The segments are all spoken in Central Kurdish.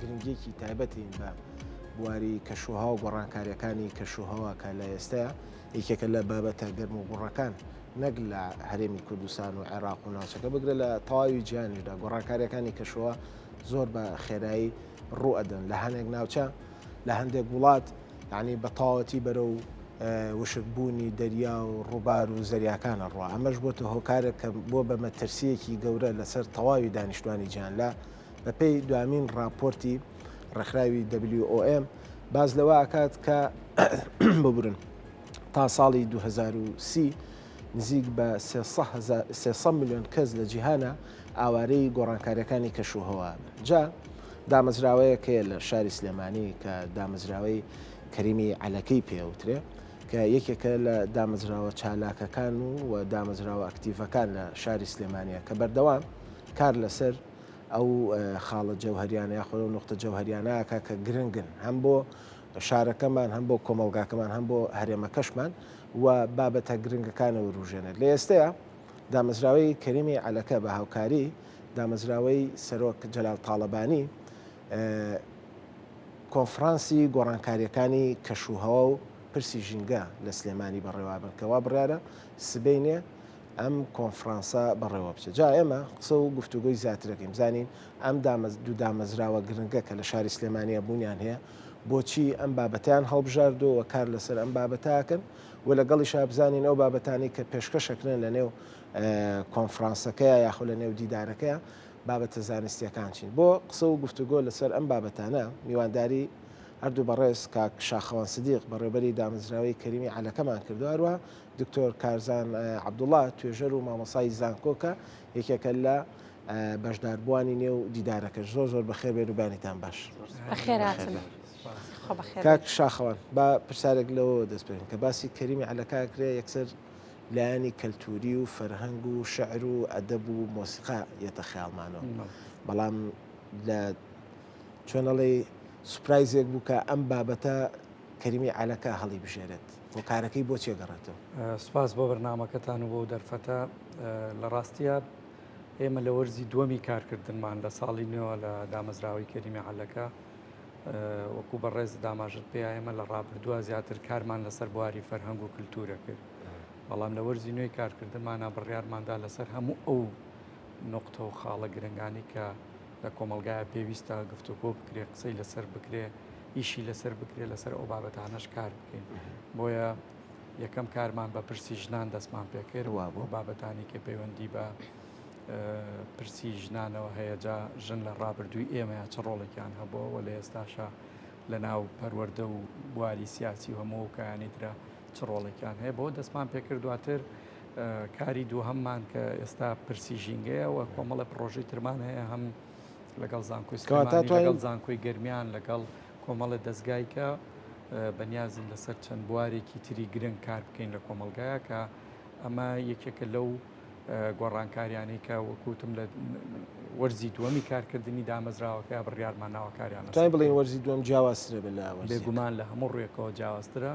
گرنگیەکی تایبەتین بە بواری کەشوهەوا و گۆڕانکاریەکانی کەشوهەوا کە لە ئێستایا یەکێکە لە بابەتە گەرم و گوڕەکان نەک لە هەرێمی کوردستان و عێراق و ناوچەکە بگرە لە تەواوی جیهانیشدا گۆڕانکاریەکانی کەشوهەوا زۆر بە خێرایی ڕوو ئەدەن لە هەنێک ناوچە لە هەندێک وڵات یعنی بە تەواوەتی بەرەو وشکبوونی دەریا و ڕووبار و زەریاکانە ڕوا ئەمەش بۆتە هۆکارێک کە بۆ بە مەترسیەکی گەورە لەسەر تەواوی دانیشتوانی جیهان لە بەپێی دوامین ڕاپۆرتی ڕێکخراوی WOM باس لەوە ئەکات کە ببورن تا ساڵی 2030 نزیک بە 300 میلیۆن کەس لە جیهانە ئاوارەی گۆڕانکاریەکانی کەشوهەوا بن. جا دامەزراوەیەک هەیە لە شاری سلێمانی کە دامەزراوەی کەریمی عەلەکەی پێوترێ کە یەکێکە لە دامەزراوە چالاکەکان و و دامەزراوە ئەکتیڤەکان لە شاری سلێمانیە کە بەردەوام کار لەسەر ئەو خاڵە جەوهەریانە یاخود ئەو نوقتە جەوهەریانە ئەکا کە گرنگن هەم بۆ شارەکەمان هەم بۆ کۆمەڵگاکەمان هەم بۆ هەرێمەکەشمان و بابەتە گرنگەکانە وروژێنێت لە ئێستەیە دامەزراوەی کەریمی عەلەکە بە هاوکاری دامەزراوەی سەرۆک جەلال تاڵەبانی کۆنفرانسی گۆڕانکاریەکانی کەشوهەوا و پرسی ژینگە لە سلێمانی بەڕێوابن کە وا بڕیارە سبەینێ ئەم کۆنفرانسە بەڕێوە بچێت. جا ئێمە قسە و گفتوگۆی زیاتر ئەکەین بزانین ئەم دوو دامەزراوە گرنگە کە لە شاری سلێمانییە بوونیان هەیە بۆچی ئەم بابەتەیان هەڵبژاردووە و کار لەسەر ئەم بابەتە ئەکەن و لەگەڵیشا بزانین ئەو بابەتانەی کە پێشکەش ئەکرێن لە نێو کۆنفرانسەکەیە یاخۆ لە نێو دیدارەکەیە بابەتە زانستییەکان چین. بۆ قسە و گفتوگۆ لەسەر ئەم بابەتانە میوانداری هەردوو بەڕێز کاک شاخەوان سدیق بەڕێوبەری دامەزراوەی کەریمی عەلەکەمان کردووە هەروەها دکتۆر کارزان عەبدوڵا، توێژەر و مامۆسای زانکۆ کە یەکێکە لە بەشداربووانی نێو دیدارەکەش. زۆر زۆر بەخێر بێن و بەیانیتان باش. بەخێرهاتن. خۆ بەخێر کاک شاخەوان، با پرسیارێک لەوەوە دەست پێ بکەین کە باسی کەریمی عەلەکە ئەکرێ یەکسەر لایەنی کەلتووری و فەرهەنگ و شعر و ئەدەب و مۆسیقا یەتە خەیاڵمانەوە. بەڵام لە چۆن ئەڵێی سوپرایزێک بوو کە ئەم بابەتە کەریمی عەلەکە هەڵیبژێرێت، هۆکارەکەی بۆ چی گەڕێتەوە؟ سوپاس بۆ بەرنامەکەتان و بۆ دەرفەتە. لە ڕاستیا ئێمە لە وەرزی دووەمی کارکردنمان لە ساڵی نوێوە لە دامەزراوەی کەریمی عەلەکە وەکو بەڕێز داماژت پێ ئێمە لە ڕابردووە زیاتر کارمان لەسەر بواری فەرهەنگ و کللتورە کرد بەڵام لە وەرزی نوێی کارکردنمانە بڕیارماندا لەسەر هەموو ئەو نقطە و خاڵە گرنگانی کە لە کۆمەڵگایە پێویستە گفتوگۆ بکرێ قسەی لەسەر بکرێ ئیشی لەسەر بکرێت لەسەر ئەو بابەتانەش کار بکەین بۆیە یەکەم کارمان بە پرسی ژنان دەستمان پێکرد بۆ بابەتانی کە پەیوەندی بە پرسی ژنانەوە هەیە جا ژن لە ڕابردووی ئێمە چ ڕۆڵێکیان هەبووە و لە ئێستاشا لە ناو پەروەردە و بواری سیاسی و هەموو کایانی ترە چ ڕۆڵێکیان هەیە بۆ دەستمان پێکرد دواتر کاری دووهەممان کە ئێستا پرسی ژینگەیە و کۆمەڵە پرۆژەی ترمان هەیە هەم لەگەڵ زانکۆی سلێمانی لەگەڵ زانکۆی گەرمیان لەگەڵ کۆمەڵە دەستگای کە بەنیازین لەسەر چەند بوارێکی تری گرنگ کار بکەین لە کۆمەڵگایە کە ئەمە یەکێکە لەو گۆڕانکاریانەی کە وەکوتم لە وەرزی دووەمی کارکردنی دامەزراوەکە بڕیارمان ناوەکاریان توانین بڵێین وەرزی دووەم جیاوازترە بێت لە وەرزی بێگومان لە هەموو ڕوویەکەوە جیاوازترە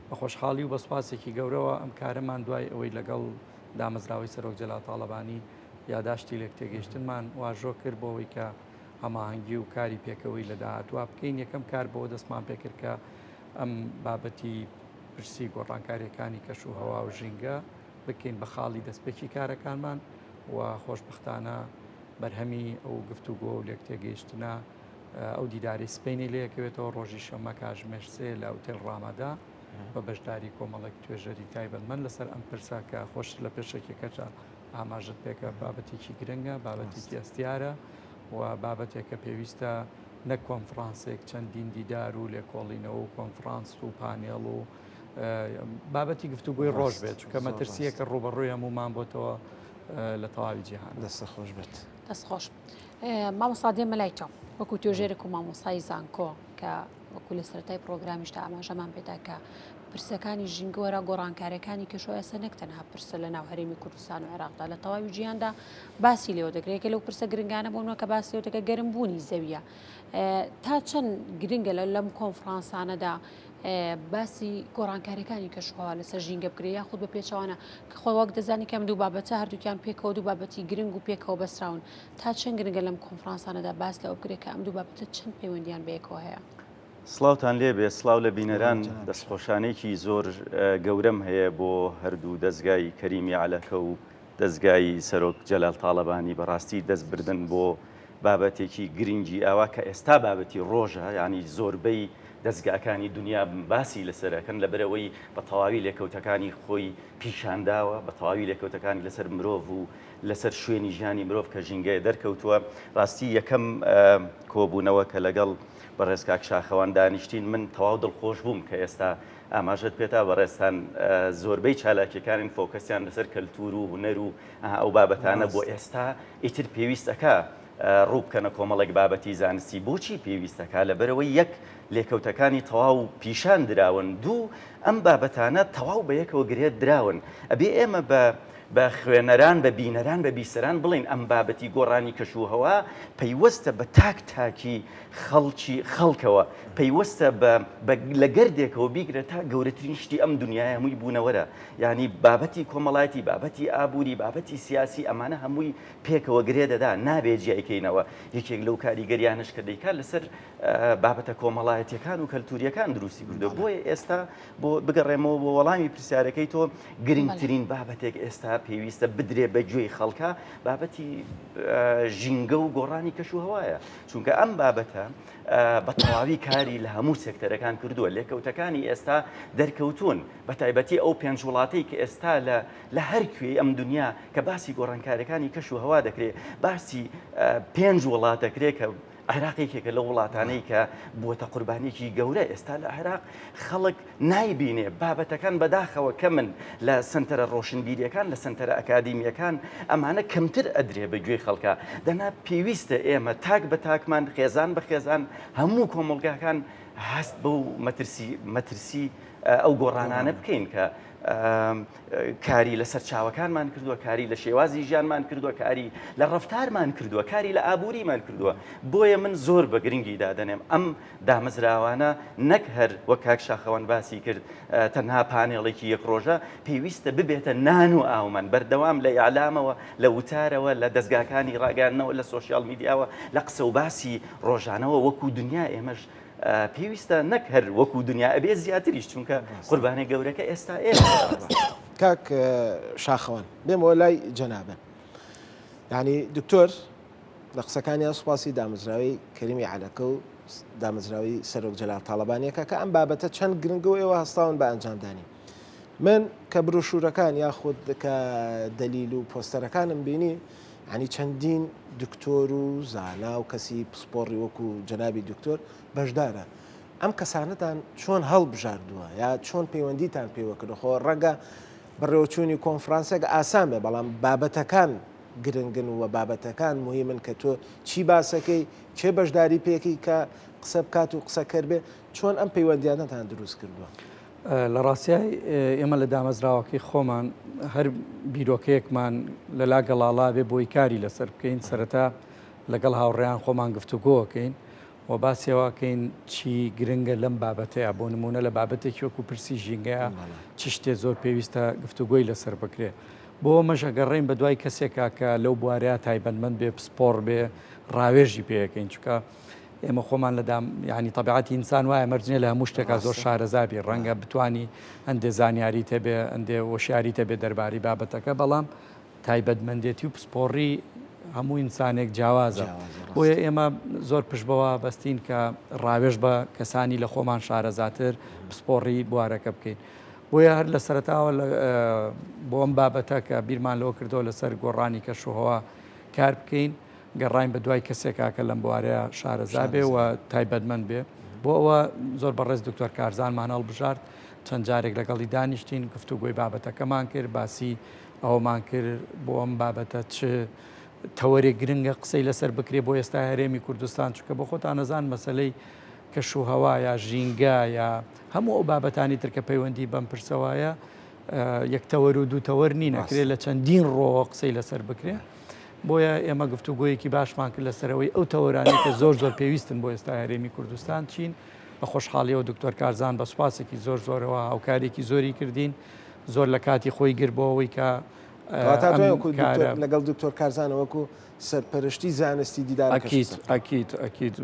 بە خۆشحاڵی و بە سوپاسێکی گەورەوە ئەم کارەمان دوای ئەوەی لەگەڵ دامەزراوەی سەرۆک جەلال تاڵەبانی یاداشتی لێکتێگەیشتنمان واژۆ کرد بۆ ئەوەی کە هەماهەنگی و کاری پێکەوەی لە داهاتووا بکەین یەکەم کار بەوە دەستمان پێکرد کە ئەم بابەتی پرسی گۆڕانکاریەکانی کەش و هەوا و ژینگە بکەین بە خاڵی دەستپێکی کارەکانمان و خۆشببختانە بەرهەمی ئەو گفتوگۆ و لێکتێگەیشتنە ئەو دیداری سپینی لەکەوێتەوە ڕۆژی شەممە کاژمێر سێ لە ئوتێل ڕامادا بە بەشداری کۆمەڵێک توێژەری تایبەتمەند لەسەر ئەم پرسە کە خۆش لە پێشەکیەکەشدا ئاماژەت پێکە بابەتێکی گرنگە بابەتێکی ئەستیارە و بابەتێکە پێویستە نەک کۆنفرانسێک چەندین دیدار و لێکۆڵینەوە و کۆنفرانس و پانێڵ و بابەتی گفتوگۆی ڕۆژ بێت چونکە مەترسیەکە ڕوبەڕووی هەمومان بۆتەوە لە تەواوی جیهان دەستە خۆش بێت دەست خۆش مامۆستا دێمە لای تۆ وەکو توێژێرێک و مامۆستای زانکۆ کە. وەکو لە سەرەتای پرۆگرامیشدا ئاماژەمان پێدا کە پرسەکانی ژینگەوەرا گۆڕانکاریەکانی کەشوهەوا ئێستا نەک تەنها پرسە لە ناو هەرێمی کوردستان و عێراقدا لە تەواوی جیهاندا باسی لێوە دەکرێت کە لەو پرسە گرنگانە بۆنەوە کە باسی لێوە دەکە گەرمبوونی زەویە تا چەند گرنگە لە لەم کۆنفرانسانەدا باسی گۆڕانکاریەکانی کەشوهەوا لەسەر ژینگە بکرێت یاخود بە پێچەوانە کە خۆ وەک دەزانی کەم دوو بابەتە هەردووکیان پێکەوە دوو بابەتی گرنگ و پێکەوە بەسراون تا چەند گرنگە لەم کۆنفرانسانەدا باس لەوە بکرێت کە ئەم دوو بابەتە چەند پەیوەندیان بەیەکەوە هەیە؟ سڵاوتان لێبێ سڵاو لە بینەران دەستخۆشانێکی زۆر گەورەم هەیە بۆ هەردوو دەزگای کەریمی عەلەکە و دەزگای سەرۆک جەلال تاڵەبانی بەڕاستی دەست بردن بۆ بابەتێکی گرنگی ئاوا کە ئێستا بابەتی ڕۆژە یانی زۆربەی دەزگاکانی دنیا باسی لەسەرەکەن لەبەرەوەی بە تەواوی لێکەوتەکانی خۆی پیشانداوە بە تەواوی لێکەوتەکانی لەسەر مرۆڤ و لەسەر شوێنی ژیانی مرۆڤ کە ژینگەیە دەرکەوتووە ڕاستی یەکەم کۆبوونەوە کە لەگەڵ بەڕێز کاک شاخەوان دانیشتین من تەواو دڵخۆش بووم کە ئێستا ئاماژەت پێدا بەڕێزتان زۆربەی چالاکیەکانن فۆکەسیان لەسەر کەلتور و هونەر و ئەو بابەتانە بۆ ئێستا ئیتر پێویست ئەکا ڕوو بکەنە کۆمەڵێک بابەتی زانستی بۆچی پێویستەکە لەبەرەوەی یەک لێکەوتەکانی تەواو پیشان دراون دوو ئەم بابەتانە تەواو بە یەکەوە گرێت دراون ئەبێ ئێمە بە بە خوێنەران، بە بینەران، بە بیسەران بڵێین ئەم بابەتی گۆڕانی کەش و هەوا پەیوەستە بە تاک تاکی خەڵکی خەڵکەوە، پەیوەستە بە بە لە گردێکەوە بیگرە تا گەورەترین شتی ئەم دنیایە هەمووی بوونەوەرە. یانی بابەتی کۆمەڵایەتی، بابەتی ئابووری، بابەتی سیاسی ئەمانە هەمووی پێکەوە گرێ دەدا، نابێ جیای کەینەوە. یەکێک لەو کاریگەریانەش کە دەیکا لەسەر بابەتە کۆمەڵایەتیەکان و کەلتوریەکان دروستی کردووە. بۆیە ئێستا بۆ بگەڕێمەوە بۆ وەڵامی پرسیارەکەی تۆ گرنگترین بابەتێک ئێستا پێویستە بدرێ بە گوێی خەڵکە بابەتی ژینگە و گۆڕانی کەش و هەوایە چونکە ئەم بابەتە بە تەواوی کاری لە هەموو سێکتەرەکان کردووە لێکەوتەکانی ئێستا دەرکەوتون بە تایبەتی ئەو پێنج وڵاتەی کە ئێستا لە لە هەر کوێی ئەم دنیا کە باسی گۆڕانکاریەکانی کەش و هەوا دەکرێت باسی پێنج وڵات دەکرێت کە عێراق یەکێکە لەو وڵاتانەی کە بووەتە قوربانیەکی گەورە، ئێستا لە عێراق خەڵک نایبینێ، بابەتەکان بەداخەوە کەمن لە سەنتەرە ڕۆشنبیریەکان، لە سەنتەرە ئەکادیمیەکان، ئەمانە کەمتر ئەدرێ بە گوێی خەڵکا، دەنا پێویستە ئێمە تاک بە تاکمان، خێزان بە خێزان، هەموو کۆمەڵگاکان هەست بەو مەترسی مەترسی ئەو گۆڕانانە بکەین کە کاری لە سەرچاوەکانمان کردووە، کاری لە شێوازی ژیانمان کردووە، کاری لە ڕەفتارمان کردووە، کاری لە ئابووریمان کردووە. بۆیە من زۆر بە گرنگی دادەنێم ئەم دامەزراوانە نەک هەر وەک کاک شاخەوان باسی کرد تەنها پانێڵێکی یەک ڕۆژە، پێویستە ببێتە نان و ئاومان بەردەوام لە ئیعلامەوە، لە وتارەوە، لە دەزگاکانی ڕاگەیاندنەوە، لە سۆشیال میدیاوە، لە قسە و باسی ڕۆژانەوە وەکوو دنیا ئێمەش پێویستە نەک هەر وەکو دنیا ئەبێ زیاتریش چونکە قوربانە گەورەکە ئێستا ئێمە. کاک شاخەوان بێمەوە لای جەنابە یعنی دکتۆر لە قسەکانیان سوپاسی دامەزراوەی کەریمی عەلەکە و دامەزراوەی سەرۆک جەلال تاڵەبانیەکە کە ئەم بابەتە چەند گرنگە و ئێوە هەستاون بە ئەنجامدانی من کە بروشورەکان یاخود کە دەلیل و پۆستەرەکانم بینی یانی چەندین دکتۆر و زانا و کەسی پسپۆڕی وەکو جەنابی دکتۆر بەشدارە ئەم کەسانەتان چۆن هەڵبژاردووە یا چۆن پەیوەندیتان پێوە کردو خۆ ڕەنگە بەڕێوەچوونی کۆنفرانسێک ئاسان بێ بەڵام بابەتەکان گرنگن و بابەتەکان مهمن کە تۆ چی باسەکەی کێ بەشداری پێکی کە قسە بکات و قسەکەر بێ چۆن ئەم پەیوەندیانەتان دروست کردووە؟ لە ڕاستیای ئێمە لە دامەزراوەکەی خۆمان هەر بیرۆکەیەکمان لەلا گەڵاڵا بێ بۆی کاری لەسەر بکەین سەرەتا لەگەڵ هاوڕێیان خۆمان گفتوگۆکەین و باسیەوەکەین چی گرنگە لەم بابەتەیە بۆ نمونە لە بابەتێکی وەکو پرسی ژینگەیە چ شتێ زۆر پێویستە گفتوگۆی لەسەر بکرێ بۆ ئەمەش ئەگەڕێین بە دوای کەسێکا کە لەو بوارەیە تایبەتمەند بێ پسپۆڕ بێ ڕاوێژی پێەکەین چونکە ئێمە خۆمان لە دام یعنی تەبعەتی ئینسان وایە مەرج نییە لە هەموو شتێکا زۆر شارەزا بی ڕەنگە بتانی هەندێ زانیاری تەبێ هەندێ هۆشیاری تەبێ دەربارەی بابەتەکە بەڵام تایبەتمەندێتی و پسپۆڕی هەموو ئینسانێک جیاوازە بۆیە ئێمە زۆر پشت بەوە بەستین کە ڕاوێژ بە کەسانی لە خۆمان شارەزاتر پسپۆڕی بوارەکە بکەین بۆیە هەر لە سەرەتاوە بۆ ئەم بابەتە کە بیرمان لەوە کردەوە لەسەر گۆڕانی کەشوهەوا کار بکەین گەڕاین بە دوای کەسێکا کە لەم بوارەیە شارەزا بێ و تایبەتمەند بێ بۆ ئەوە زۆر بەڕێز دکتۆر کارزانمان هەڵبژارد چەند جارێک لەگەڵی دانیشتین گفتوگۆی بابەتەکەمان کرد باسی ئەوەمان کرد بۆ ئەم بابەتە چ تەوەرێک گرنگە قسەی لەسەر بکرێ بۆ ئێستا هەرێمی کوردستان چونکە بۆ خۆتان نەزان مەسلەی. کەشوهەوا یا ژینگە یا هەموو ئەو بابەتانی تر کە پەیوەندی بەم پرسەوەیە یەک تەوەر و دوو تەوەر نین ئەکرێ لە چەندین ڕۆوە قسەی لەسەر بکرێ بۆیە ئێمە گفتوگۆیەکی باشمان کرد لەسەرەوەی ئەو تەوەرانەی کە زۆر زۆر پێویستن بۆ ئێستا هەرێمی کوردستان چین بە خۆشحاڵیەوە دکتۆر کارزان بە سوپاسێکی زۆر زۆرەوە هاوکارێکی زۆری کردین زۆر لە کاتی خۆی گر بۆ ئەوەی کە لەگەڵ دکتۆر کارزانە وەکو سەرپەرشتی زانستی دیدارەکەش ئەکید ئەکید ئەکید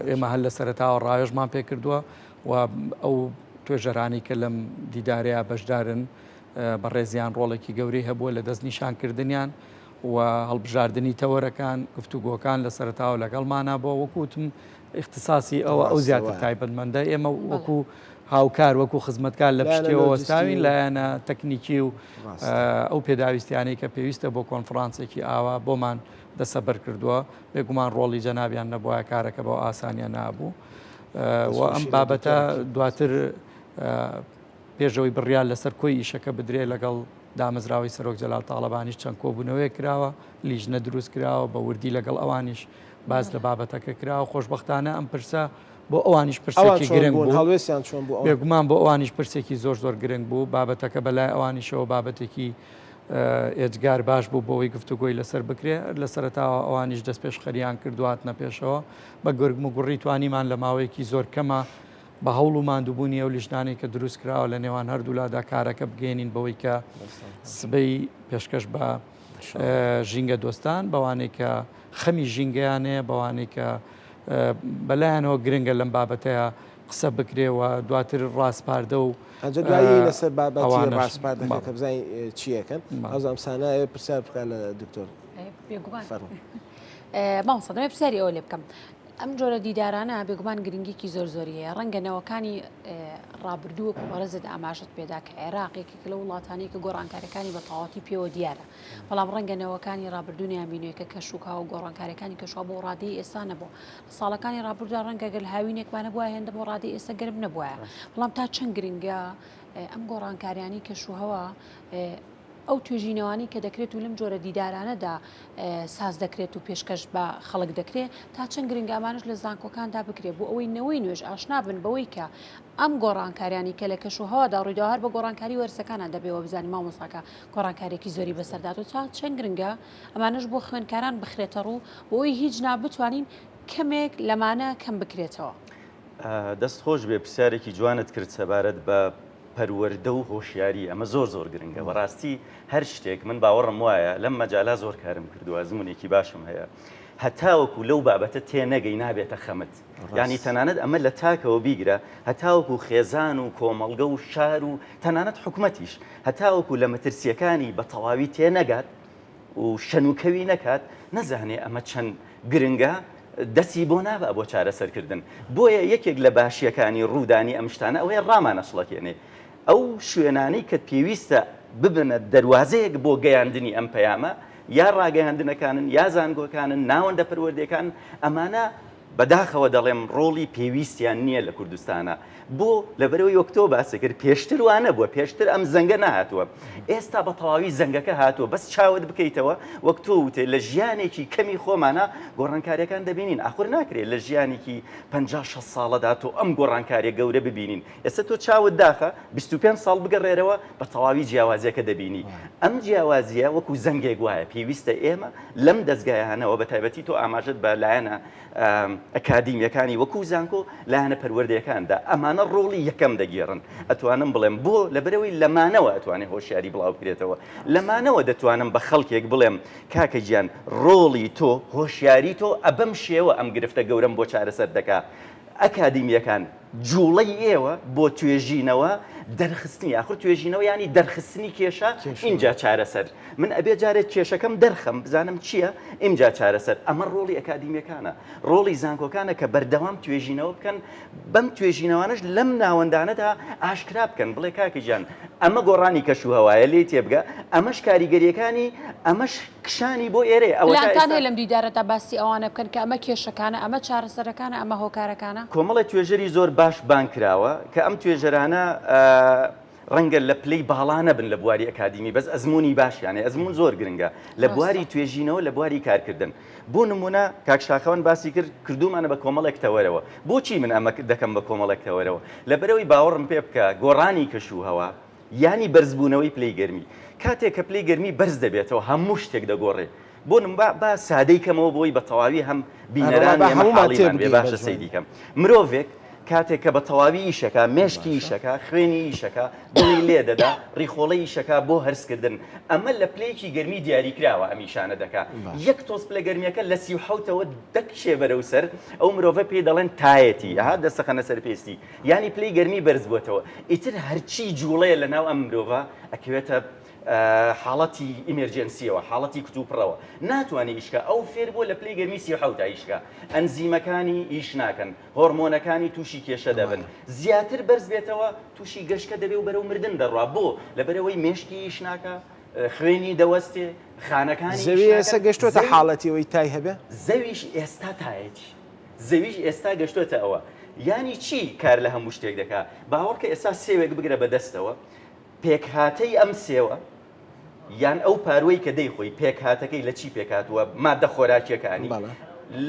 ئێمە هەر لە سەرەتاوە ڕاوێژمان پێ کردووە و ئەو توێژەرانەی کە لەم دیدارەیە بەشدارن بەڕێزیان ڕۆڵێکی گەورەی هەبووە لە دەستنیشانکردنیان و هەڵبژاردنی تەوەرەکان گفتوگۆکان لە سەرەتاوە لەگەڵمانە بۆ وەکوتم اختصاصی ئەوە ئەو زیاتر تایبەتمەندە ئێمە وەکو هاوکار وەکو خزمەتکار لە پشتیەوە وەستاوین لایەنە تەکنیکی و ئەو پێداویستیانەی کە پێویستە بۆ کۆنفرانسێکی ئاوا بۆمان دەسەبەر کردووە بێگومان ڕۆڵی جەنابیان نەبووە کارەکە بەو ئاسانیە نابوو و ئەم بابەتە دواتر پێشەوەی بڕیار لەسەر کۆی ئیشەکە بدرێ لەگەڵ دامەزراوەی سەرۆک جەلال تاڵەبانیش چەند کۆبوونەوەیەک کراوە لیژنە دروست کراوە بە وردی لەگەڵ ئەوانیش باس لە بابەتەکە کراوە خۆشببختانە ئەم پرسە بۆ ئەوانیش پرسێکی گرنگ بوو هەڵوێستیان چۆن بوو بێگومان بۆ ئەوانیش پرسێکی زۆر زۆر گرنگ بوو بابەتەکە بەلای ئەوانیشەوە بابەتێکی ئێجگار باش بوو بۆەوەی گفتوگۆی لەسەر بکرێ لە سەرەتاوە ئەوانیش دەست پێشخەریان کردو هاتنە پێشەوە بە گرگم و گوڕی توانیمان لە ماوەیەکی زۆر کەمە بە هەوڵ و ماندووبوونی ئەو لیژنانەی کە دروست کراوە لە نێوان هەردوولادا کارەکە بگەێنین بەوەی کە سبەی پێشکەش بە ژینگە دۆستان بەوانەی کە خەمی ژینگەیان هەیە بەوانەی کە بەلایەنەوە گرنگە لەم بابەتەیە قسە بکرێ و دواتر ڕاسپاردە و ئەجە دوایی لەسەر بابەتی ڕاسپاردەکە کە بزانین چیەکەن ئەوزام سانایە پرسیار بکە لە دکتۆر بێگومان مامۆستا دەمەوێت پرسیاری ئەوە لێ بکەم ئەم جۆرە دیدارانە بێگومان گرنگیکی زۆر زۆری هەیە ڕەنگە نەوەکانی ڕابردوو وەکو بەڕێزت ئاماژەت پێدا کە عێراق یەکێکە لەو وڵاتانەی کە گۆڕانکاریەکانی بە تەواوەتی پێوە دیارە بەڵام ڕەنگە نەوەکانی ڕابردوو نەیانبینێ کە کەشوکا و گۆڕانکاریەکانی کەشوها بۆ ڕادەی ئێستا نەبوو لە ساڵەکانی ڕابردوودا ڕەنگە گەل هاوینێکمان هەبووایە هێندە بۆ ڕادەی ئێستا گەرم نەبووایە بەڵام تا چەند گرنگە ئەم گۆڕانکاریانی کەشوهەوا ئەو توێژینەوانەی کە دەکرێت و لەم جۆرە دیدارانەدا ساز دەکرێت و پێشکەش بە خەڵک دەکرێت تا چەند گرنگە ئەمانەش لە زانکۆکاندا بکرێت بۆ ئەوەی نەوەی نوێش ئاشنا بن بەوەی کە ئەم گۆڕانکاریانی کە لە کەش و هەوادا ڕوویداوە هەر بە گۆڕانکاری وەرزەکانە دەبێەوە بزانین مامۆستاکە گۆڕانکارێکی زۆری بەسەردات و تا چەند گرنگە ئەمانەش بۆ خوێندکاران بخرێتە ڕوو بۆ ئەوەی هیچ نا بتوانین کەمێک لەمانە کەم بکرێتەوە. دەست خۆش بێ پرسیارێکی جوانت کرد سەبارەت بە پەروەردە و هۆشیاری ئەمە زۆر زۆر گرنگە بەڕاستی هەر شتێک من باوەڕم وایە لەم مەجالا زۆر کارم کردووە ئەزمونێکی باشم هەیە هەتاوەکو لەو بابەتە تێنەگەی نابێتە خەمت ینی تەنانەت ئەمە لە تاکەوە بیگرە هەتاوەکو خێزان و کۆمەڵگە و شار و تەنانەت حکومەتیش هەتاوەکو لە مەترسیەکانی بە تەواوی تێنەگات و شەنوکەوی نەکات نەزانێ ئەمە چەند گرنگە دەستی بۆ نابا بۆ چارەسەرکردن بۆیە یەکێک لە باشیەکانی ڕوودانی ئەم شتانە ئەوەیە ڕامانەشڵەکێنێ ئەو شوێنانەی کە پێویستە ببنە دەروازەیەک بۆ گەیاندنی ئەم پەیامە یا ڕاگەیاندنەکانن یا زانکۆکانن ناوەندە پەروەردەکان ئەمانە بەداخەوە دەڵێم ڕۆڵی پێویستیان نییە لە کوردستانا. بۆ؟ لەبەرئەوەی وەک تۆ باست کرد پێشتر وا نەبووە، پێشتر ئەم زەنگە نەهاتووە. ئێستا بە تەواوی زەنگەکە هاتووە، بەس چاوت بکەیتەوە وەک تۆ وتت لە ژیانێکی کەمی خۆمانا گۆڕانکارییەکان دەبینین. ئاخر ناکرێت لە ژیانێکی 50 60 ساڵەدا تۆ ئەم گۆڕانکارییە گەورە ببینین. ئێستا تۆ چاوت داخە 25 ساڵ بگەڕێرەوە بە تەواوی جیاوازییەکە دەبینی. ئەم جیاوازییە وەکو زەنگێک وایە پێویستە ئێمە لەم دەزگایانەوە بە تایبەتی تۆ ئاماژەت بە لایەنە ئەکادیمیەکانی وەکو زانکۆ لایەنە پەروەردەیەکاندا ئەمانە ڕۆڵی یەکەم دەگێڕن ئەتوانم بڵێم بۆ لەبەرەوەی لەمانەوە ئەتوانێ هۆشیاری بڵاو بکرێتەوە لەمانەوە دەتوانم بە خەڵکێک بڵێم کاکە گیان ڕۆڵی تۆ هۆشیاری تۆ ئەبەم شێوە ئەم گرفتە گەورەم بۆ چارەسەر دەکا ئەکادیمیەکان جوڵەی ئێوە بۆ توێژینەوە دەرخستنی یاخود توێژینەوە ینی دەرخستنی کێشە ئینجا چارەسەر من ئەبێ جارێک کێشەکەم دەرخەم بزانم چییە ئینجا چارەسەر ئەمە ڕۆڵی ئەکادیمیەکانە ڕۆڵی زانکۆکانە کە بەردەوام توێژینەوە بکەن بەم توێژینەوانەش لەم ناوەندانەدا ئاشکرا بکەن بڵێ کاکە گیان ئەمە گۆڕانی کەش و هەوایە لێی تێبگە ئەمەش کاریگەریەکانی ئەمەش کشانی بۆ ئێرەیە ئەوەتا پلانتان ئێستا هەیە لەم دیدارەدا باسی ئەوانە بکەن کە ئەمە کێشەکانە، ئەمە چارەسەرەکانە، ئەمە هۆکارەکانە؟ کۆمەڵێ توێژەری زۆر باش بانگ کراوە کە ئەم توێژەرانە. ڕەنگە لە پلەی باڵا نەبن لە بواری ئەکادیمی بەس ئەزموونی باشیان هەیە، ئەزموون زۆر گرنگە لە بواری توێژینەوە لە بواری کارکردن. بۆ نموونە کاک شاخەوان باسی کرد کردوومانە بە کۆمەڵێک تەوەرەوە. بۆچی من ئەمە دەکەم بە کۆمەڵێک تەوەرەوە؟ لەبەرئەوەی باوەڕم پێ بکە گۆڕانی کەشوهەوا یانی بەرزبوونەوەی پلەی گەرمی. کاتێک کە پلەی گەرمی بەرز دەبێتەوە هەموو شتێک دەگۆڕێ. بۆ نموونە با با سادەی کەمەوە بۆی بە تەواوی هەم ئەرەڵا بینەران با ئێمە هەموومان حاڵیمان بێ تێبگەین بە باشە جوانی. سەیری کەم. مرۆڤێک کاتێک کە بە تەواوی ئیشەکا، مێشکی باشە. ئیشەکا، خوێنی ئیشەکا، دڵی لێ دەدا، ڕیخۆڵەی ئیشەکا بۆ هەرسکردن، ئەمە لە پلەیەکی گەرمی دیاریکراوە ئەم ئیشانە دەکا. باشە. یەک تۆز پلە گەرمییەکە لە 37ەوە دەکشێ بەرەو سەر، ئەو مرۆڤە پێی دەڵێن تایەتی، ئەها دەستەخەنە سەر پێستی، یانی پلەی گەرمی بەرز بووەتەوە. ئیتر هەرچی جووڵەیە لە ناو ئەم مرۆڤە ئەکەوێتە حاڵەتی emergency یەوە، حاڵەتی کتوپڕەوە، ناتوانێ ئیش کا، ئەو فێر بووە لە پلەی گەرمی 37 تا ئیش کا، ئەنزیمەکانی ئیش ناکەن، هۆرمۆنەکانی تووشی کێشە دەبن، زیاتر بەرز بێتەوە تووشی گەشکە دەبێ و بەرەو مردن دەڕوا، بۆ؟ لەبەرئەوەی مێشکی ئیش ناکا، خوێنی دەوەستێ، خانەکانی ئیش زەوی ئێستا ناکەن، گەشتۆتە زەوی. حاڵەتی ئەوەی تای هەبێ؟ زەویش ئێستا تایەتی. زەویش ئێستا گەشتۆتە ئەوە. یانی چی کار لە هەموو شتێک دەکا؟ باوەڕکە ئێستا سێوێک بگرە بە دەستەوە، پێکهاتەی ئەم سێوە یان ئەو پاروەی کە دەیخۆی پێکهاتەکەی لە چی پێکهاتووە، ماددە خۆراکییەکانی،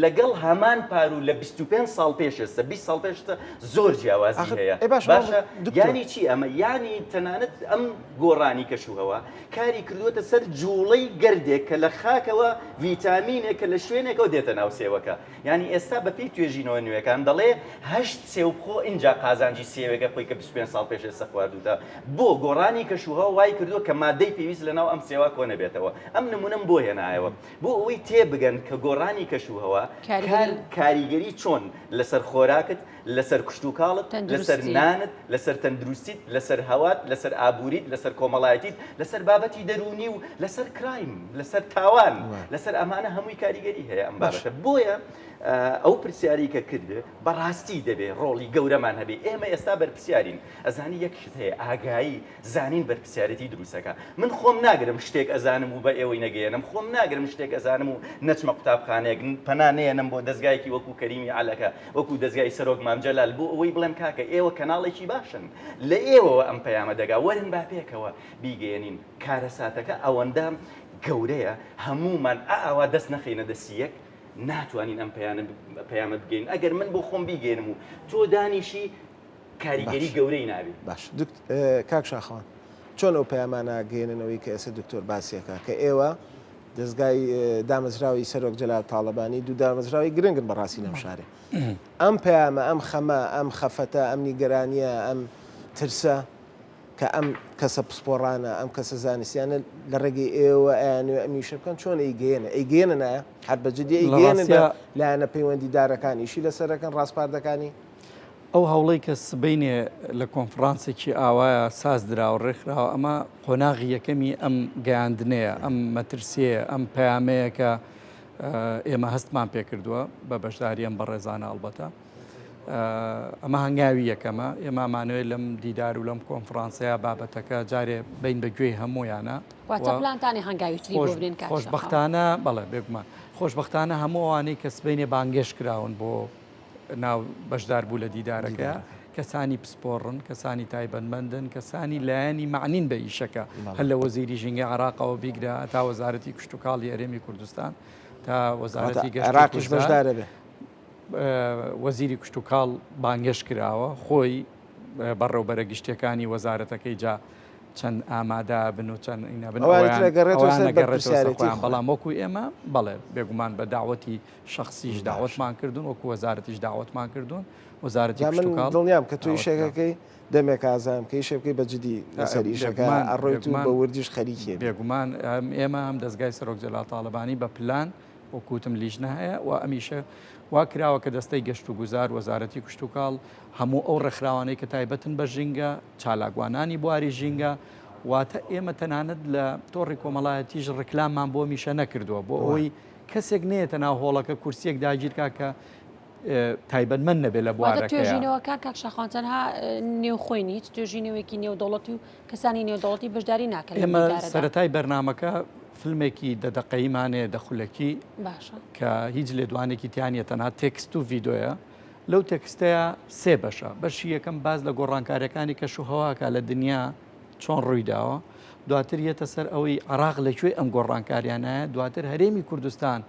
لەگەڵ هەمان پاروو لە 25 ساڵ پێش ئێستا، 20 ساڵ پێش ئێستا زۆر جیاوازی هەیە. باشە یانی چی ئەمە؟ یانی تەنانەت ئەم گۆڕانی کەشوهەوا کاری کردووەتە سەر جووڵەی گەردێک کە لە خاکەوە ڤیتامینێک کە لە شوێنێکەوە دێتە ناو سێوەکە. یانی ئێستا بە پێی توێژینەوە نوێکان دەڵێ هەشت سێو بخۆ ئینجا قازانجی سێوێکە خۆی کە 25 ساڵ پێش ئێستا خواردووتە. بۆ گۆڕانی کەشوهەوا وای کردووە کە مادەی پێویست لە ناو ئەم سێوە کۆ نەبێتەوە. ئەم نموونەم بۆ هێنایەوە بۆ ئەوەی تێبگەن کە گۆڕانی کەشوهەوا کار کاریگەری چۆن لەسەر خۆراکت، لەسەر کشتوکاڵت، لەسەر نانت، لەسەر تەندروستیت، لەسەر هەوات، لەسەر ئابووریت، لەسەر کۆمەڵایەتیت، لەسەر بابەتی دەروونی و لەسەر crime، لەسەر تاوان، لەسەر ئەمانە هەمووی کاریگەری هەیە ئەم بابەتە. بۆیە ئەو پرسیارەی کە کردت بەڕاستی دەبێ ڕۆڵی گەورەمان هەبێ. ئێمە ئێستا بەرپرسیارین. ئەزانی یەک شت هەیە، ئاگایی، زانین بەرپرسیارێتی دروست ئەکا. من خۆم ناگرم شتێک ئەزانم و بە ئێوەی نەگەیەنم، خۆم ناگرم شتێک ئەزانم و نەچمە قوتابخانەیەک، پەنا نەیەنم بۆ دەزگایەکی وەکو کەریمی عەلەکە، وەکو دەزگای سەرۆک مام جەلال بۆ ئەوەی بڵێم کاکە ئێوە کەناڵێکی باشن، لە ئێوەوە ئەم پەیامە دەگا، وەرن با پێکەوە بیگەیەنین. کارەساتەکە ئەوەندە گەورەیە هەموومان ئاوا دەست نەخەینە دەستی یەک ناتوانین ئەم پەیامە بگەین. ئەگەر من بۆ خۆم بیگەیەنم و تۆ دانیشی کاریگەری گەورەی نابێ. باش کاک شاخەوان چۆن ئەو پەیامانە گەیەنن ئەوەی کە ئێستا دکتۆر باسیەکە کە ئێوە دەزگای دامەزراوی سەرۆک جەلال تاڵەبانی دوو دامەزراوی گرنگن بەڕاستی لەم شارێ ئەم پەیامە ئەم خەمە ئەم خەفەتە ئەم نیگەرانیە ئەم ترسە کە ئەم کەسە پسپۆڕانە ئەم کەسە زانستیانە لە ڕێگەی ئێوە ئەیانوێ ئەم ئیشە بکەن چۆن ئەیگەیەنە ئەیگەیەنە نایە هەر بە جدی ئەیگەیەنن بە لایەنە پەیوەندیدارەکان ئیشی لەسەرەکەن ڕاسپاردەکانی ئەو هەوڵەی کە سبەینێ لە کۆنفڕانسێکی ئاوایە ساز درا و ڕێکخراوە، ئەمە قۆناغی یەکەمی ئەم گەیاندنەیە، ئەم مەترسییەیە، ئەم پەیامەیە کە ئێمە هەستمان پێ کردووە بە بەشداری ئەم بەڕێزانە ئەڵبەتە. ئەمە هەنگاوی یەکەمە، ئێمە ئەمانەوێت لەم دیدار و لەم کۆنفڕانسەیە بابەتەکە جارێ بین بە گوێی هەموویانە. واتە پلانتانی هەنگاوی تری بۆ بنێن کاک شاخەوان. خۆشبەختانە، بەڵێ بێگومان. خۆشبەختانە هەموو ئەوانەی کە سبەینێ بانگهێشت کراون بۆ ناو بەشداربوو لە دیدارەکەیا کەسانی پسپۆڕن، کەسانی تایبەتمەندن، کەسانی لایەنی مەعنین بە ئیشەکە، هەر لە وەزیری ژینگەی عێراقەوە بیگرە هەتا وەزارەتی کشتوکاڵی هەرێمی کوردستان تا وەزارەتی گەشت و عێراقیش گوزار. بەشدارە بێ. وەزیری کشتوکاڵ بانگهێشت کراوە، خۆی بەڕێوبەرە گشتیەکانی وەزارەتەکەی جا چەند ئامادە بن و چەند ئینا بن ئەوانی تر ئەوەیان ئەگەڕێتەوە ئەویان سەر ئەگەڕێتەوە سەر بەرپرسیارێتی خۆیان، خۆیان. بەڵام وەکو ئێمە بەڵێ بێگومان بە دەعوەتی شەخسیش باشە. داوەتمان کردوون، وەکو وەزارەتیش داوەتمان کردوون، وەزارەتی جا من کشتوکاڵ دڵنیام کە تۆ داوەت ئیشێک کراوە. ئەکەی دەمێکە ئازانم کە ئیشێ بکەی بە جدی لەسەر ئیشەکە بێگومان، ئەڕۆیت و بێگومان، بە وردیش خەریکی ئەبی. بێگومان هەم ئێمە هەم دەزگای سەرۆک جەلال تاڵەبانی بە پلان وەکو وتم لیژنە هەیە و ئەمیشە وا کراوە کە دەستەی گەشتوگوزار، وەزارەتی کشتوکاڵ، هەموو ئەو ڕێکخراوانەی کە تایبەتن بە ژینگە، چالاکوانانی بواری ژینگە، واتە ئێمە تەنانەت لە تۆڕی کۆمەڵایەتیش ڕیکلاممان بۆ ئەمیشە نەکردووە بۆ ئەوەی کەسێک نەیەتە ناو هۆڵەکە کورسیەک داگیرکا کە تایبەتمەند نەبێت لە بوارەکەیا. توێژینەوەکان کاک شاخوان تەنها نێوخۆی نی، هیچ توێژینەوەیەکی نێودەوڵەتی و کەسانی نێودەوڵەتی بەشداری ناکەن لەم ئێمە دیدارەدا. سەرەتای بەرنامەکە فیلمێکی دە دەقەییمان هەیە دە خولەکی باشە. کە هیچ لێدوانێکی تیا نییە تەنها تێکست و ڤیدۆیە لەو تێکستەیە سێ بەشە بەشی یەکەم باس لە گۆڕانکاریەکانی کەش و هەواکە لە دنیا. چۆن ڕوویداوە، دواتر یەتە سەر ئەوەی عێراق لە کوێی ئەم گۆڕانکاریانایە، دواتر هەرێمی کوردستان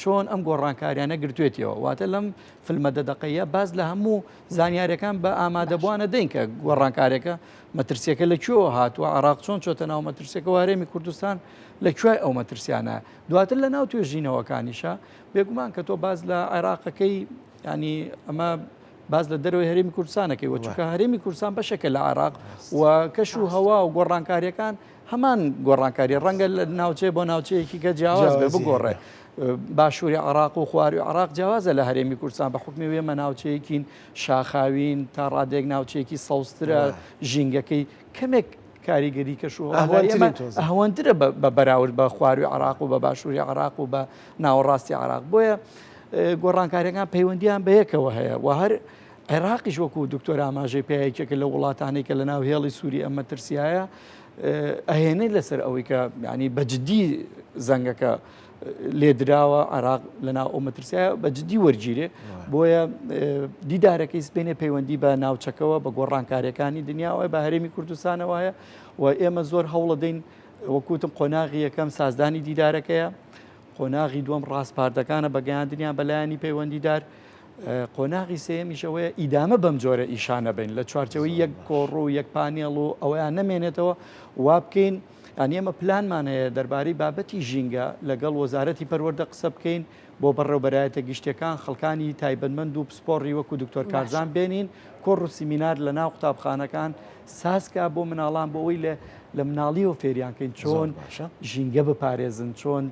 چۆن ئەم گۆڕانکاریانە گرتوێتیەوە. واتە لەم فلمە دە دەقەیە باس لە هەموو زانیاریەکان بە ئامادەبووانە دەین کە گۆڕانکاریەکە مەترسیەکە لە کوێوە هاتووە، عێراق چۆن چۆتە ناو مەترسیەکەوە، هەرێمی کوردستان لە کوێی ئەو مەترسیانە. دواتر لە ناو توێژینەوەکانیشە بێگومان کە تۆ باس لە عێراقەکەی ینی ئەمە باس لە دەرەوەی هەرێمی کوردستانەکەی وە چونکە هەرێمی کوردستان بەشێکە لە عێراق و کەش و هەوا و گۆڕانکاریەکان هەمان گۆڕانکاری ڕەنگە لە ناوچەیە بۆ ناوچەیەکی کە جیاواز بێ بگۆڕێ باشووری عراق و خواروی عراق جیاوازە لە هەرێمی کوردستان بە حکمی وێمە ناوچەیەکین شاخاوین تا ڕادێک ناوچەیەکی سەوزترە ژینگەکەی کەمێک کاریگەری کەش و ئەهوەندرە بە بەراورد بە خواروی عراق و بە باشووری عراق و بە ناوەڕاستی عراق بۆیە گۆڕانکاریەکان پەیوەندیان بەیەکەوە هەیە و هەر عێراقیش وەکو دکتۆر ئاماژەی پێ یەکێکە لە وڵاتانەی کە لە ناو هێڵی سووری ئەم مەترسیایە ئەهێنێت لەسەر ئەوەی کە ینی بە جدی زەنگەکە لێدراوە عراق لە ناو ئەو مەترسیایە بە جدی وەرگیرێ بۆیە دیدارەکەی سپێنێ پەیوەندی بە ناوچەکەوە بە گۆڕانکاریەکانی دنیاوە بە هەرێمی کوردستانەوە هەیە و ئێمە زۆر هەوڵەدەین وەکوتم قۆناغی یەکەم سازدانی دیدارەکەیە قۆناغی دووەم ڕاسپاردەکانە بە گەیاندنیان بە لایەنی پەیوەندیدار، قۆناغی سێیەمیش ئەوەیە ئیدامە بەم جۆرە ئیشانە بین لە چوارچەوەی یەک کۆڕ و یەک پانێڵ و ئەوەیان نەمێنێتەوە وا بکەین یانی ئێمە پلانمان هەیە دەربارەی بابەتی ژینگە لەگەڵ وەزارەتی پەروەردە قسە بکەین بۆ بەڕێوبەرایەتە گشتیەکان خەڵکانی تایبەتمەند و پسپۆڕی وەکو دکتۆر کارزان بێنین کۆڕ و سیمینار لە ناو قوتابخانەکان سازکا بۆ مناڵان بۆ ئەوەی لە لە مناڵیەوە فێریان کەین چۆن ژینگە بپارێزن چۆن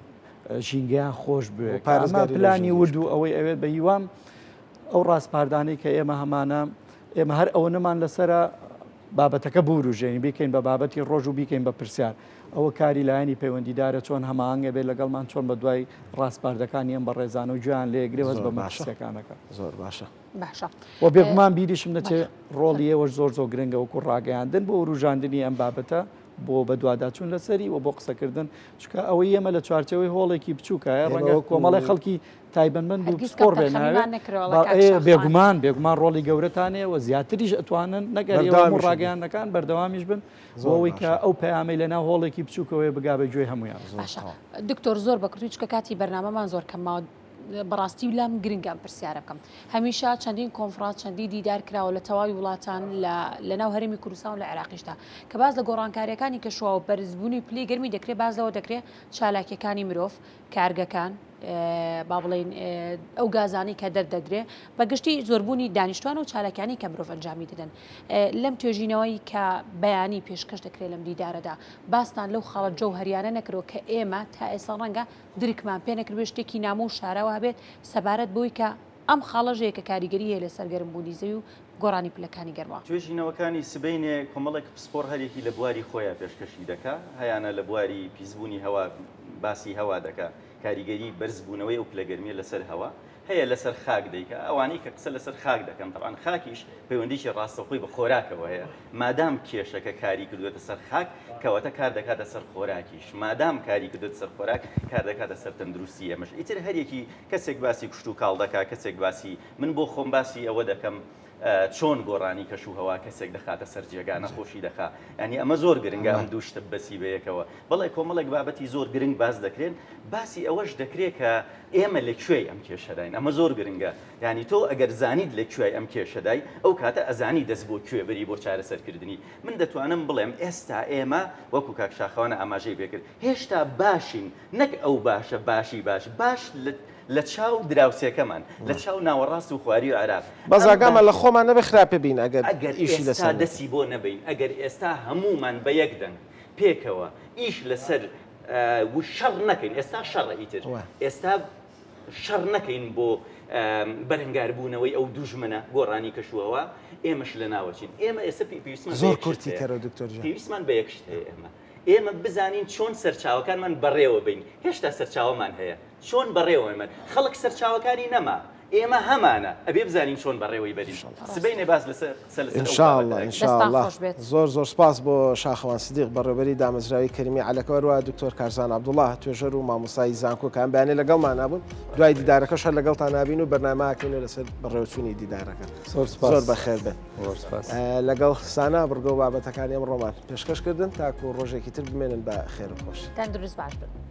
ژینگەیان خۆش بوێ ئەمە پلانی ورد و ئەوەی ئەوێت بە هیوام ئەو ڕاسپاردانەی کە ئێمە هەمانە ئێمە هەر ئەوە نەمان لەسرە بابەتەکە بوروژێنی بیکەین بە بابەتی ڕۆژ و بیکەین بە پرسیار ئەوە کاری لایەنی پەیوەندیدارە چۆن هەماهەنگ ئەبێت لەگەڵمان چۆن بە دوای ڕاسپاردەکانی ئەم بەڕێزانە و گوێیان لێگرێ هەست بە مەترسیەکانەکە زۆر باشە باشە و بێگومان بیریشم نەچێ ڕۆڵی ئێوەش زۆر زۆر گرنگە وەکو ڕاگەیاندن بۆ وروژاندنی ئەم بابەتە بۆ بەدواداچوون لەسەری و بۆ قسەکردن چونکە ئەوەی ئێمە لە چوارچێوەی هۆڵێکی بچووکایە ڕەنگە کۆمەڵی خەڵکی تایبەتمەند و پسپۆڕ بێ بێگومان بێگومان ڕۆڵی گەورەتان هەیە و زیاتریش ئەتوانن نەگەر ئێوە ڕاگەیاندنەکان بەردەوامیش بن بۆ ئەوەی کە ئەو پەیامەی لەناو هۆڵێکی بچووکەوەیە بگا بە گوێی هەموویان. باشە دکتۆر زۆر بە کورتی چونکە کاتی بەرنامەمان زۆر کەم ماوە بەڕاستی لام گرنگە ئەم پرسیارە بکەم هەمیشە چەندین کۆنفرانس چەندی دیدار کراوە لە تەواوی وڵاتان لە ناو هەرێمی کوردستان و لە عێراقیشدا کە باس لە گۆڕانکاریەکانی کەشوهەوا و بەرزبوونی پلەی گەرمی دەکرێت باس لەوە دەکرێت چالاکیەکانی مرۆڤ کارگەکان با بڵێین ئەو گازانەی کە دەردەدرێ بە گشتی زۆربوونی دانیشتوان و چالاکیانی کە مرۆڤ ئەنجامی دەدەن لەم توێژینەوەی کە بەیانی پێشکەش دەکرێت لەم دیدارەدا باستان لەو خاڵە جەوهەریانە نەکردوە کە ئێمە تا ئێستا ڕەنگە درکمان پێ نەکردبێت شتێکی نامۆ و شاراوە هەبێت سەبارەت بەوەی کە ئەم خاڵەش هەیە کە کاریگەری هەیە لەسەر گەرمبوونی زەوی و گۆڕانی پلەکانی گەرما. توێژینەوەکانی سبەینێ کۆمەڵێک پسپۆڕ هەریەکی لە بواری خۆیا پێشکەشی دەکا، هەیانە لە بواری پیسبوونی هەوا باسی هەوا دەکا، کاریگەری بەرزبوونەوەی ئەو پلە گەرمییە لەسەر هەوا هەیە لەسەر خاک دەیکا، ئەوانەی کە قسە لەسەر خاک دەکەن تەبعەن خاکیش پەیوەندیی ڕاستەوخۆی بە خۆراکەوە هەیە، مادام کێشەکە کاری کردووەتە سەر خاک کەواتە کار دەکاتە سەر خۆراکیش، مادام کاری کردووەتە سەر خۆراک کار دەکاتە سەر تەندروستی ئێمەش، ئیتر هەریەکی کەسێک باسی کشتوکاڵ دەکا، کەسێک باسی من بۆ خۆم باسی ئەوە دەکەم چۆن گۆڕانی کەش و هەوا کەسێک دەخاتە سەر جێگا نەخۆشی دەخا ینی ئەمە زۆر گرنگە ئەم دوو شتە بەسی بەیەکەوە بەڵێ کۆمەڵێک بابەتی زۆر گرنگ باس دەکرێن باسی ئەوەش دەکرێت کە ئێمە لە کوێی ئەم کێشەداین ئەمە زۆر گرنگە ینی تۆ ئەگەر زانیت لە کوێی ئەم کێشەدای ئەو کاتە ئەزانی دەست بۆ کوێ بری بۆ چارەسەرکردنی من دەتوانم بڵێم ئێستا ئێمە وەکو کاک شاخەوانە ئاماژەی پێکرد هێشتا باشین نەک ئەو باشە باشی باش باش لە چاو دراوسێکەمان لە چاو ناوەڕاست و خواریو عێراق بەس ئەم ئاگامان باش لە خۆمان نەبێ خراپە بین ئەگەر ئەگەر ئیشی ئێستا لەسەر نەکەین. دەسی بۆ نەبەین ئەگەر ئێستا هەموومان بە یەک دەنگ پێکەوە ئیش لەسەر و شەڕ نەکەین ئێستا شەڕە ئیتر ئێستا شەڕ نەکەین بۆ بەرەنگاربوونەوەی ئەو دوژمنە گۆڕانی کەشوهەوا ئێمەش لەناوەچین ئێمە ئێستا پێویستمان بە زۆر یەک شت کورتی هەیە کەرەوە دکتۆر گیان. پێویستمان بە یەک شت هەیە ئێمە ئێمە بزانین چۆن سەرچاوەکانمان بەڕێوە بەین، هێشتا سەرچاوەمان هەیە، چۆن بەڕێوەمان بەن، خەڵک سەرچاوەکانی نەما، ئێمە هەمانە ئەبێ بزانین چۆن بەڕێوەی بەرین. سبەینێ باس لەسەر قسە لەسەر ئەو انشاءاللە بابەتە ئەکەین. دەستان انشاءاللە خۆش بێت. زۆر زۆر سپاس بۆ شاخەوان سدیق بەڕێوبەری دامەزراوەی کەریمی عەلەکە هەروەها دکتۆر کارزان عەبدوڵا توێژەر و مامۆستای زانکۆ کە ئەم بەیانیە لەگەڵمانا بوون دوای دیدارەکەش هەر لەگەڵتان نابین و بەرنامە ئەکەینەوە لەسەر بەڕێوەچوونی دیدارەکە. زۆر سپاس. زۆر بەخێر بێن. زۆر سپاس. لەگەڵ سانا بڕگە و بابەتەکانی ئەمڕۆمان پێشکەش کردن تاکو ڕۆژێکی تر بمێنن بە خێر و خۆشی. تەندروست باش بن.